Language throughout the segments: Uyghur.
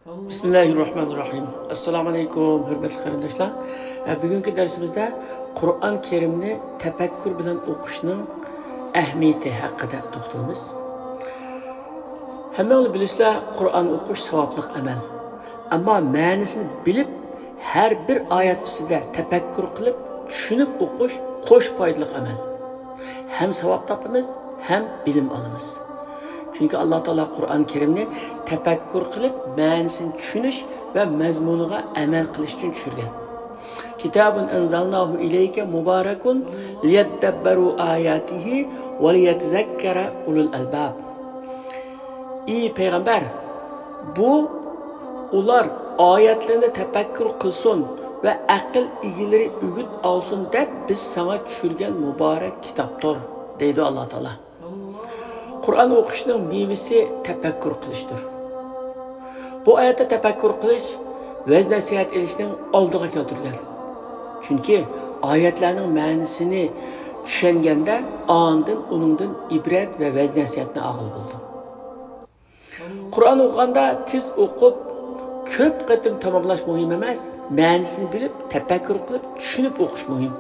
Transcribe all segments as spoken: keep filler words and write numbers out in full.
بىسمىللاھىررەھمانىررەھىم. ئەسسالامۇ ئەلەيكۇم، ھۆرمەتلىك قېرىنداشلار. ھە، بۈگۈنكى دەرسىمىزدە قۇرئان كەرىمنى تەپەككۇر بىلەن ئوقۇشنىڭ ئەھمىيىتى ھەققىدە توختىلىمىز. ھەممىڭلار بىلىسىلەر، قۇرئان ئوقۇش ساۋابلىق ئەمەل. ئەمما مەنىسىنى بىلىپ، ھەر بىر ئايەت ئۈستىدە تەپەككۇر قىلىپ، چۈشىنىپ ئوقۇش قوش پايدىلىق ئەمەل. ھەم ساۋاب تاپىمىز، ھەم بىلىم ئالىمىز. چۈنكى ئاللا تائالا قۇرئان كەرىمنى تەپەككۇر قىلىپ، مەنىسىنى چۈشىنىش ۋە مەزمۇنىغا ئەمەل قىلىش ئۈچۈن چۈشۈرگەن. كىتابۇن ئەنزەلناھۇ ئىلەيكە مۇبارەكۇن لىيەددەببەرۇ ئاياتىھى ۋە لىيەتەزەككەرە ئۇلۇل ئەلباب. ئى پەيغەمبەر، بۇ ئۇلار ئايەتلىرىنى تەپەككۇر قىلسۇن ۋە ئەقىل ئىگىلىرى ئۈگۈت ئالسۇن دەپ بىز ساڭا چۈشۈرگەن مۇبارەك كىتابتۇر، دەيدۇ ئاللا تائالا. قۇرئان ئوقۇشنىڭ مېۋىسى تەپەككۇر قىلىشتۇر. بۇ ئايەتتە تەپەككۇر قىلىش ۋەز نەسىھەت ئېلىشنىڭ ئالدىغا كەلتۈرگەن. چۈنكى ئايەتلەرنىڭ مەنىسىنى چۈشەنگەندە، ئاندىن ئۇنىڭدىن ئىبرەت ۋە ۋەز نەسىھەتنى ئالغىلى بولىدۇ. قۇرئان ئوقۇغاندا تېز ئوقۇپ، كۆپ قېتىم تاماملاش مۇھىم ئەمەس، مەنىسىنى بىلىپ، تەپەككۇر قىلىپ، چۈشىنىپ ئوقۇش مۇھىم.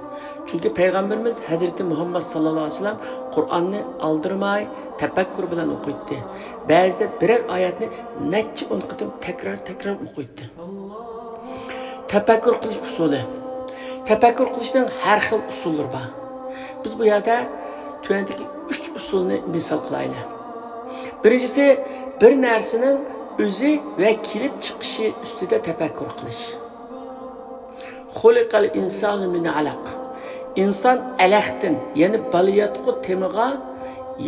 چۈنكى پەيغەمبىرىمىز ھەزرىتى مۇھەممەد ساللاللاھۇ ئەلەيھى ۋەسەللەم قۇرئاننى ئالدىرىماي، تەپەككۇر بىلەن ئوقۇيتتى. بەزىدە بىرەر ئايەتنى نەچچە ئون قېتىم تەكرار-تەكرار ئوقۇيتتى. تەپەككۇر قىلىش ئۇسۇلى. تەپەككۇر قىلىشنىڭ ھەر خىل ئۇسۇللىرى بار. بىز بۇ يەردە تۆۋەندىكى ئۈچ ئۇسۇلنى مىسال قىلايلى. بىرىنچىسى، بىر نەرسىنىڭ ئۆزى ۋە كېلىپ چىقىشى ئۈستىدە تەپەككۇر قىلىش. خۇلىقەل ئىنسانۇ مىن ئەلەق. ئىنسان ئەلەقتىن، يەنى بالىياتقۇ تېمىغا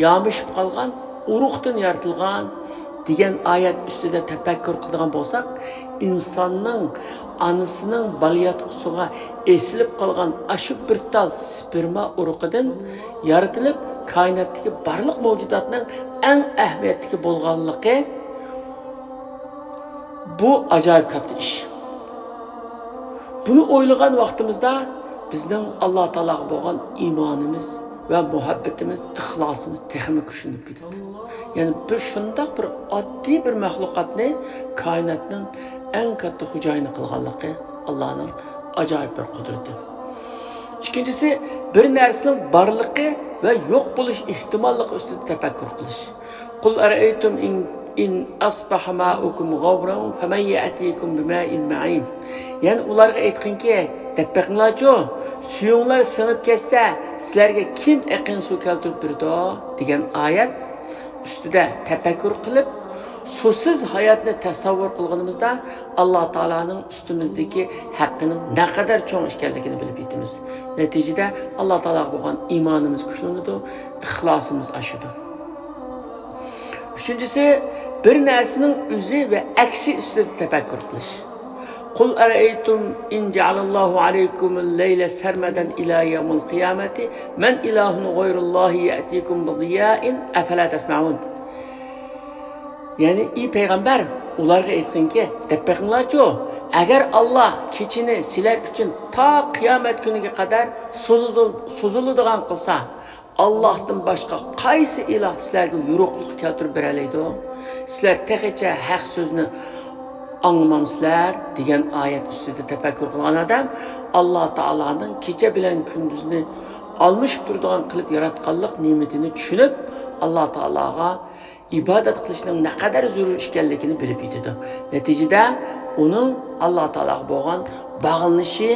يامىشىپ قالغان ئۇرۇقتىن يارىتىلغان، دېگەن ئايەت ئۈستىدە تەپەككۇر قىلىدىغان بولساق، ئىنساننىڭ ئانىسىنىڭ بالىياتقۇسىغا ئېسىلىپ قالغان ئاشۇ بىر تال سپېرما ئۇرۇقىدىن يارىتىلىپ، كائىناتتىكى بارلىق مەۋجۇداتنىڭ ئەڭ ئەھمىيەتلىك بولغانلىقى، بۇ ئاجايىپ كاتتا ئىش. بۇنى ئويلىغان ۋاقتىمىزدا بىزنىڭ ئاللا تائالاغا بولغان ئىمانىمىز ۋە مۇھەببىتىمىز، ئىخلاسىمىز تېخىمۇ كۈچلىنىپ كېتىدۇ. يەنى بىر شۇنداق بىر ئاددىي بىر مەخلۇقاتنى كائىناتنىڭ ئەڭ كاتتا خوجايىنى قىلغانلىقى ئاللانىڭ ئاجايىپ بىر قۇدرىتى. ئىككىنچىسى، بىر نەرسىنىڭ بارلىقى ۋە يوق بولۇش ئېھتىماللىقى ئۈستىدە تەپەككۇر قىلىش. قۇل ئەرەئەيتۇم ئىن، ئىن ئەسبەھە ماؤۇكۇم غەۋرەن فەمەن يەئتىكۇم بىمائىن مەئىن. يەنى ئۇلارغا ئېيتقىنكى، دەپ بېقىڭلارچۇ، سۈيۈڭلار سىڭىپ كەتسە، سىلەرگە كىم ئېقىن سۇ كەلتۈرۈپ بېرىدۇ؟ دېگەن ئايەت ئۈستىدە تەپەككۇر قىلىپ، سۇسىز ھاياتنى تەسەۋۋۇر قىلغىنىمىزدا، ئاللا تائالانىڭ ئۈستىمىزدىكى ھەققىنىڭ نەقەدەر چوڭ ئىكەنلىكىنى بىلىپ يېتىمىز. نەتىجىدە، ئاللا تائالاغا بولغان ئىمانىمىز كۈچلىنىدۇ، ئىخلاسىمىز ئاشىدۇ. ئۈچىنچىسى، بىر نەرسىنىڭ ئۆزى ۋە ئەكسى ئۈستىدە تەپەككۇر قىلىش. قۇل ئەرەئەيتۇم ئىن جەئەلەللاھۇ ئەلەيكۇمۇل لەيلە سەرمەدەن ئىلا يەۋمىل قىيامەتى مەن ئىلاھۇن غەيرۇللاھى يەئتىكۇم بىضىيائىن ئەفەلا تەسمەئۇن. يەنى، ئى پەيغەمبەر، ئۇلارغا ئېيتقىنكى، دەپ بېقىڭلارچۇ، ئەگەر ئاللا كېچىنى سىلەر ئۈچۈن تا قىيامەت كۈنىگە قەدەر سوزۇل-، سوزۇلىدىغان قىلسا، ئاللاھتىن باشقا قايسى ئىلاھ سىلەرگە يورۇقلۇق كەلتۈرۈپ بېرەلەيدۇ؟ سىلەر تېخىچە ھەق سۆزنى ئاڭلىمامسىلەر؟ دېگەن ئايەت ئۈستىدە تەپەككۇر قىلغان ئادەم ئاللا تائالانىڭ كېچە بىلەن كۈندۈزنى ئالمىشىپ تۇرىدىغان قىلىپ ياراتقانلىق نېمىتىنى چۈشىنىپ، ئاللا تائالاغا ئىبادەت قىلىشنىڭ نەقەدەر زۆرۈر ئىكەنلىكىنى بىلىپ يېتىدۇ. نەتىجىدە ئۇنىڭ ئاللا تائالاغا بولغان باغلىنىشى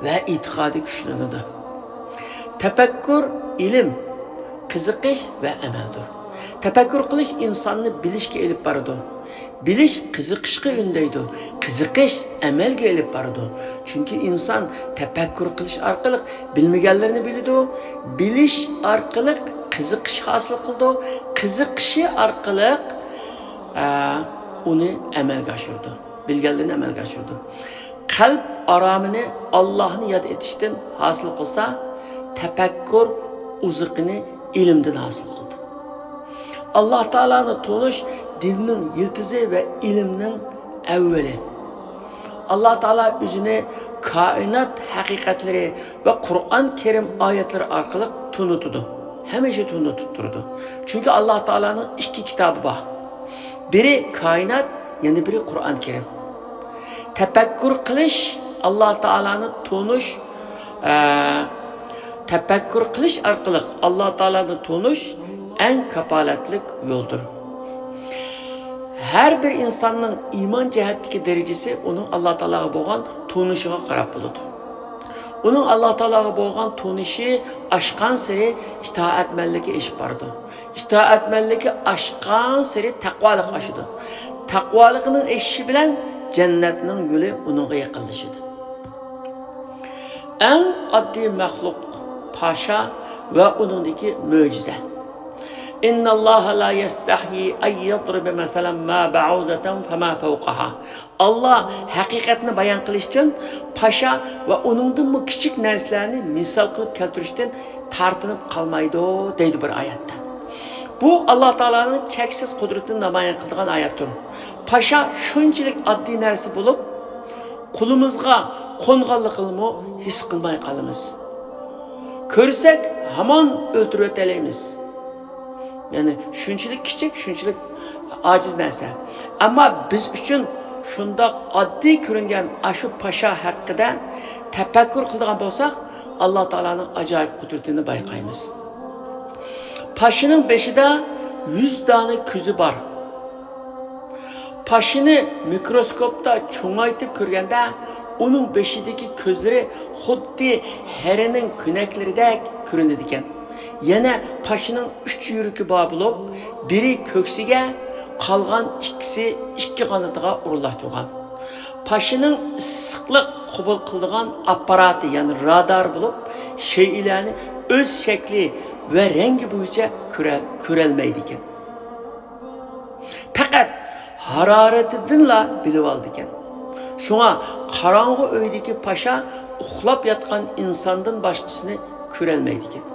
ۋە ئېتىقادى كۈچلىنىدۇ. تەپەككۇر ئىلىم، قىزىقىش ۋە ئەمەلدۇر. تەپەككۇر قىلىش ئىنساننى بىلىشكە ئېلىپ بارىدۇ. بىلىش قىزىقىشقا ئۈندەيدۇ. قىزىقىش ئەمەلگە ئېلىپ بارىدۇ. چۈنكى ئىنسان تەپەككۇر قىلىش ئارقىلىق بىلمىگەنلىرىنى بىلىدۇ. بىلىش ئارقىلىق قىزىقىش ھاسىل قىلىدۇ. قىزىقىشى ئارقىلىق، ئە، ئۇنى ئەمەلگە ئاشۇرىدۇ. بىلگەنلىرىنى ئەمەلگە ئاشۇرىدۇ. قەلب ئارامىنى ئاللاھنى ياد ئېتىشتىن ھاسىل قىلسا، تەپەككۇر ئوزۇقىنى ئىلىمدىن ھاسىل قىلىدۇ. ئاللا تائالانى تونۇش دىننىڭ يىلتىزى ۋە ئىلىمنىڭ ئەۋۋىلى. ئاللا تائالا ئۆزىنى كائىنات ھەقىقەتلىرى ۋە قۇرئان كەرىم ئايەتلىرى ئارقىلىق تونۇتىدۇ. ھەمىشە تونۇتۇپ تۇرىدۇ. چۈنكى ئاللا تائالانىڭ ئىككى كىتابى بار. بىرى كائىنات، يەنە بىرى قۇرئان كەرىم. تەپەككۇر قىلىش، ئاللا تائالانى تونۇش، ئە، تەپەككۇر قىلىش ئارقىلىق ئاللا تائالانى تونۇش ئەڭ كاپالەتلىك يولدۇر. ھەر بىر ئىنساننىڭ ئىمان جەھەتتىكى دەرىجىسى ئۇنىڭ ئاللا تائالاغا بولغان تونۇشىغا قاراپ بولىدۇ. ئۇنىڭ ئاللا تائالاغا بولغان تونۇشى ئاشقانسېرى ئىتائەتمەنلىكى ئېشىپ بارىدۇ. ئىتائەتمەنلىكى ئاشقانسېرى تەقۋالىق ئاشىدۇ. تەقۋالىقنىڭ ئېشىشى بىلەن جەننەتنىڭ يولى ئۇنىڭغا يېقىنلىشىدۇ. ئەڭ ئاددىي مەخلۇق پاشا ۋە ئۇنىڭدىكى مۆجىزە. إن الله لا يستحيي أن يضرب مثلا ما بعوضة فما فوقها. ئاللا ھەقىقەتنى بايان قىلىش ئۈچۈن پاشا ۋە ئۇنىڭدىنمۇ كىچىك نەرسىلەرنى مىسال قىلىپ كەلتۈرۈشتىن تارتىنىپ قالمايدۇ، دەيدۇ بىر ئايەتتە. بۇ ئاللا تائالانىڭ چەكسىز قۇدرىتىنى نامايان قىلىدىغان ئايەتتۇر. پاشا شۇنچىلىك ئاددىي نەرسە بولۇپ، قولىمىزغا قونغانلىقىنىمۇ ھېس قىلماي قالىمىز. كۆرسەك ھامان ئۆلتۈرۈۋېتەلەيمىز. يەنى شۇنچىلىك كىچىك، شۇنچىلىك ئاجىز نەرسە. ئەمما بىز ئۈچۈن شۇنداق ئاددىي كۆرۈنگەن ئاشۇ پاشا ھەققىدە تەپەككۇر قىلىدىغان بولساق، ئاللا تائالانىڭ ئاجايىپ قۇدرىتىنى بايقايمىز. پاشىنىڭ بېشىدا يۈز دانە كۆزى بار. پاشىنى مىكروسكوپتا چوڭايتىپ كۆرگەندە، ئۇنىڭ بېشىدىكى كۆزلىرى خۇددى ھەرىنىڭ كۆنەكلىرىدەك كۆرۈنىدىكەن. يەنە پاشىنىڭ ئۈچ يۈرىكى بار بولۇپ، بىرى كۆكسىگە، قالغان ئىككىسى ئىككى قانىتىغا ئورۇنلاشتۇرغان. پاشىنىڭ ئىسسىقلىق قوبۇل قىلىدىغان ئاپپاراتى، يەنى رادار بولۇپ، شەيئىلەرنى ئۆز شەكلى ۋە رەڭگى بويىچە كۆرە-، كۆرەلمەيدىكەن. پەقەت ھارارىتىدىنلا بىلىۋالىدىكەن. شۇڭا قاراڭغۇ ئۆيدىكى پاشا ئۇخلاپ ياتقان ئىنساندىن باشقىسىنى كۆرەلمەيدىكەن.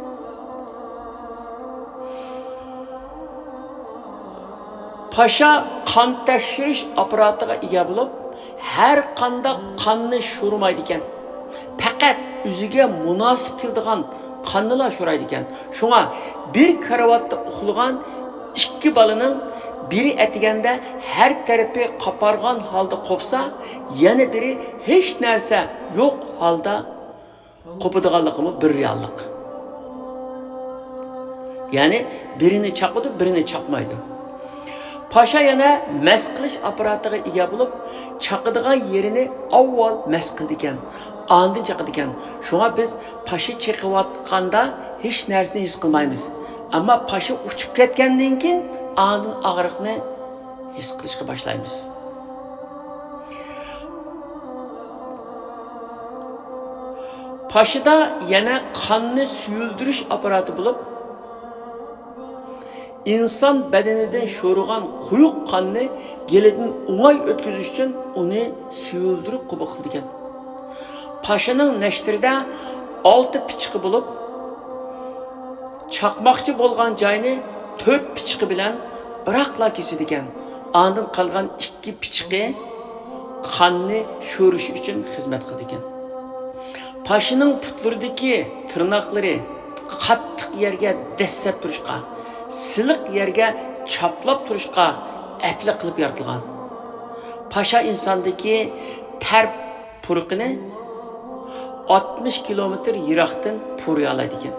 پاشا قان تەكشۈرۈش ئاپپاراتىغا ئىگە بولۇپ، ھەر قانداق قاننى شورىمايدىكەن. پەقەت ئۆزىگە مۇناسىپ كېلىدىغان قاننىلا شورايدىكەن. شۇڭا بىر كارىۋاتتا ئۇخلىغان ئىككى بالىنىڭ بىرى ئەتىگەندە ھەر تەرىپى قاپارغان ھالدا قوپسا، يەنە بىرى ھېچ نەرسە يوق ھالدا قوپىدىغانلىقىمۇ بىر رېئاللىق. يەنى بىرىنى چاقىدۇ، بىرىنى چاقمايدۇ. پاشا يەنە مەس قىلىش ئاپپاراتىغا ئىگە بولۇپ، چاقىدىغان يېرىنى ئاۋۋال مەس قىلىدىكەن، ئاندىن چاقىدىكەن. شۇڭا بىز پاشا چېقىۋاتقاندا ھېچ نەرسىنى ھېس قىلمايمىز. ئەمما پاشا ئۇچۇپ كەتكەندىن كېيىن ئاندىن ئاغرىقنى ھېس قىلىشقا باشلايمىز. پاشىدا يەنە قاننى سۈيۈلدۈرۈش ئاپپاراتى بولۇپ، ئىنسان بەدىنىدىن شورىغان قويۇق قاننى گېلىدىن ئوڭاي ئۆتكۈزۈش ئۈچۈن ئۇنى سۈيۈلدۈرۈپ قوبۇل قىلىدىكەن. پاشىنىڭ نەشتىرىدە ئالتە پىچىقى بولۇپ، چاقماقچى بولغان جاينى تۆت پىچىقى بىلەن بىراقلا كېسىدىكەن. ئاندىن قالغان ئىككى پىچىقى قاننى شورىشى ئۈچۈن خىزمەت قىلىدىكەن. پاشىنىڭ پۇتلىرىدىكى تىرناقلىرى قاتتىق يەرگە دەسسەپ تۇرۇشقا، سىلىق يەرگە چاپلاپ تۇرۇشقا ئەپلىك قىلىپ يارىتىلغان. پاشا ئىنساندىكى تەر پۇرىقىنى ئاتمىش كىلومېتىر يىراقتىن پۇرىيالايدىكەن.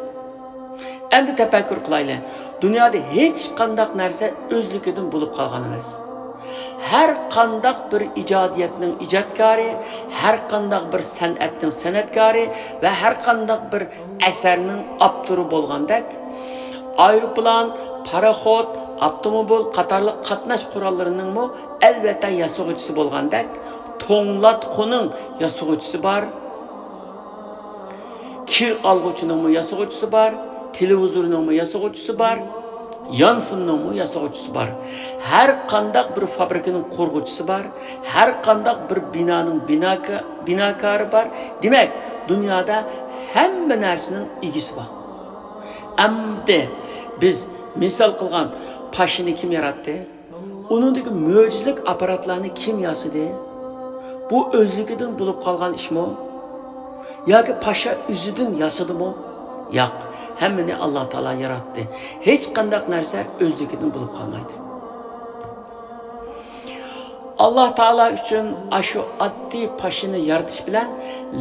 ئەمدى تەپەككۇر قىلايلى، دۇنيادا ھېچقانداق نەرسە ئۆزلۈكىدىن بولۇپ قالغان ئەمەس. ھەر قانداق بىر ئىجادىيەتنىڭ ئىجادكارى، ھەر قانداق بىر سەنئەتنىڭ سەنئەتكارى ۋە ھەر قانداق بىر ئەسەرنىڭ ئاپتورى بولغاندەك، ئايروپىلان، پاراخوت، ئاپتوموبىل قاتارلىق قاتناش قوراللىرىنىڭمۇ ئەلۋەتتە ياسىغۇچىسى بولغاندەك، توڭلاتقۇنىڭ ياسىغۇچىسى بار، كىر ئالغۇچىنىڭمۇ ياسىغۇچىسى بار، تېلېۋىزورنىڭمۇ ياسىغۇچىسى بار، يانفوننىڭمۇ ياسىغۇچىسى بار. ھەر قانداق بىر فابرىكىنىڭ قۇرغۇچىسى بار، ھەر قانداق بىر بىنانىڭ بىناكا-، بىناكارى بار. دېمەك، دۇنيادا ھەممە نەرسىنىڭ ئىگىسى بار. ئەمدى بىز مىسال قىلغان پاشىنى كىم ياراتتى؟ ئۇنىڭدىكى مۆجىزىلىك ئاپپاراتلارنى كىم ياسىدى؟ بۇ ئۆزلۈكىدىن بولۇپ قالغان ئىشمۇ؟ ياكى پاشا ئۆزىدىن ياسىدىمۇ؟ ياق، ھەممىنى ئاللا تائالا ياراتتى. ھېچقانداق نەرسە ئۆزلۈكىدىن بولۇپ قالمايدۇ. ئاللا تائالا ئۈچۈن ئاشۇ ئاددىي پاشىنى يارىتىش بىلەن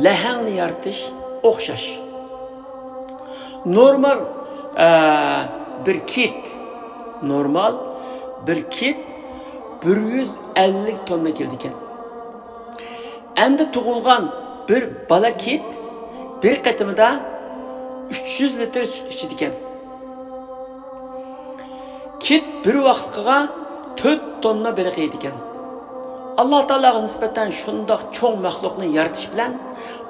لەھەڭنى يارىتىش ئوخشاش. نورمال، ئە، بىر كىت، نورمال بىر كىت بىر يۈز ئەللىك توننا كېلىدىكەن. ئەمدى تۇغۇلغان بىر بالا كىت بىر قېتىمىدا ئۈچ يۈز لىتىر سۈت ئىچىدىكەن. كىت بىر ۋاقىتقىغا تۆت توننا بېلىق يەيدىكەن. ئاللا تائالاغا نىسبەتەن شۇنداق چوڭ مەخلۇقنى يارىتىش بىلەن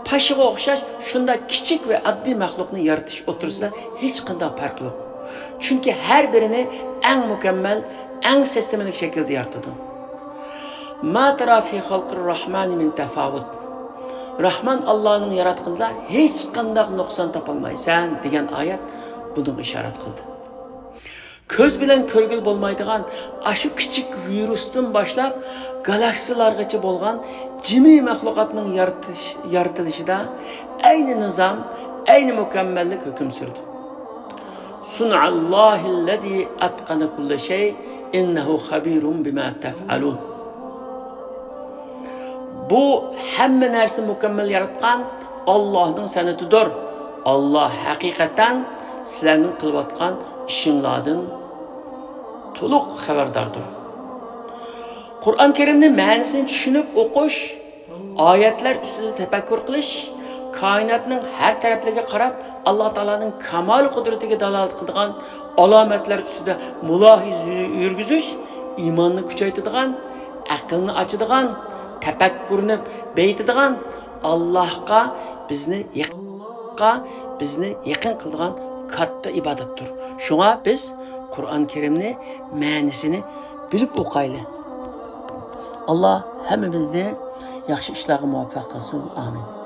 پاشىغا ئوخشاش شۇنداق كىچىك ۋە ئاددىي مەخلۇقنى يارىتىش ئوتتۇرىسىدا ھېچقانداق پەرق يوق. چۈنكى ھەر بىرىنى ئەڭ مۇكەممەل، ئەڭ سىستېمىلىك شەكىلدە يارىتىدۇ. ما ترى في خلق الرحمن من تفاوت. راھمان ئاللانىڭ ياراتقىنىدا ھېچقانداق نۇقسان تاپالمايسەن دېگەن ئايەت بۇنىڭغا ئىشارەت قىلدى. كۆز بىلەن كۆرگىلى بولمايدىغان ئاشۇ كىچىك ۋىرۇستىن باشلاپ گالاكسىيلارغىچە بولغان جىمى مەخلۇقاتنىڭ يارىتىلىش-، يارىتىلىشىدا ئەينى نىزام، ئەينى مۇكەممەللىك ھۆكۈم سۈردى. صنع الله الذي أتقن كل شيء إنه خبير بما تفعلون. بۇ ھەممە نەرسىنى مۇكەممەل ياراتقان ئاللاھنىڭ سەنئىتىدۇر. ئاللا ھەقىقەتەن سىلەرنىڭ قىلىۋاتقان ئىشىڭلاردىن تولۇق خەۋەرداردۇر. قۇرئان كەرىمنى مەنىسىنى چۈشىنىپ ئوقۇش، ئايەتلەر ئۈستىدە تەپەككۇر قىلىش، كائىناتنىڭ ھەر تەرەپلىرىگە قاراپ، ئاللا تائالانىڭ كامال قۇدرىتىگە دالالەت قىلىدىغان ئالامەتلەر ئۈستىدە مۇلاھىزە يۈرگۈزۈش ئىماننى كۈچەيتىدىغان، ئەقىلنى ئاچىدىغان، تەپەككۇرنى بېيىتىدىغان، ئاللاھقا بىزنى يېقىنغا بىزنى يېقىن قىلىدىغان كاتتا ئىبادەتتۇر. شۇڭا بىز قۇرئان كەرىمنى مەنىسىنى بىلىپ ئوقايلى. ئاللا ھەممىمىزنى ياخشى ئىشلارغا مۇۋەپپەق قىلسۇن. ئامىن.